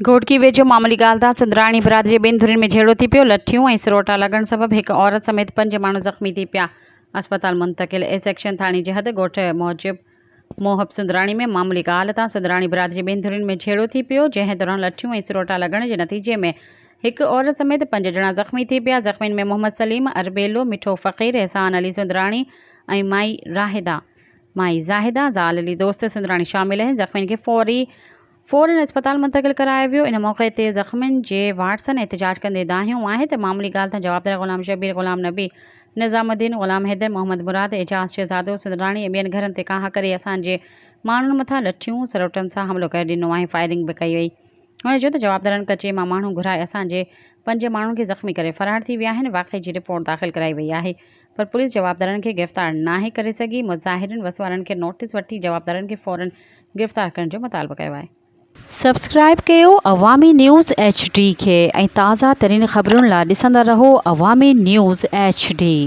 گهوٽڪي ويجهو معمولي ڳالهه تان سندراڻي برادري جي ٻن ڌرين ۾ جهيڙو ٿي پيو، لٺيون ۽ سروٽا لڳڻ سبب هڪ عورت سميت پنج ماڻهو زخمي ٿي پيا، اسپتال منتقل، اي سيڪشن ٿاڻي جي حد ڳوٺ موجب موهب سندراڻي ۾ معمولي ڳالهه تان سندراڻي برادري جي ٻن ڌرين ۾ جهيڙو ٿي پيو، جنهن دوران لٺيون ۽ سروٽا لڳڻ جي نتيجي ۾ هڪ عورت سميت پنج ڄڻا زخمي ٿي پيا، زخمين ۾ محمد سليم اربيلو، مٺو فقير، احسان علي سندراڻي ۽ مائي راحده مائي زاهده زال علي دوست سندراڻي شامل آهن، زخمين کي فوري فورن اسپتال منتقل ڪرايو ويو، ان موقعي تي زخمين جي وارثن احتجاج ڪندي دانهيو آهي ته معمولي ڳالهه تان جوابدار غلام شبير، غلام نبي، نظام الدين، غلام حيدر، محمد مراد، اعجاز شهزادو، سندراڻي ۽ ٻين گهرن تي ڪاهه ڪري اسان جي ماڻهن مٿان لٺيون، سروٽن سان حملو ڪري ڏنو آهي، فائرنگ به ڪئي وئي. هن چيو ته جوابدارن ڪچي مان ماڻهو گهرائي اسان جي پنج ماڻهن کي زخمي ڪري فرار ٿي ويا آهن، واقعي جي رپورٽ داخل ڪرائي وئي آهي پر پوليس جوابدارن کي گرفتار ناهي ڪري سگهي، مظاهرين وس وارن کي نوٽيس وٺي جوابدارن کي فورن گرفتار ڪرڻ جو مطالبو ڪيو آهي. سبسڪرائب ڪيو عوامي نيوز ايڇ ڊي کي ۽ تازه ترين خبرن لا ڏسندا رهو عوامي نيوز ايڇ ڊي.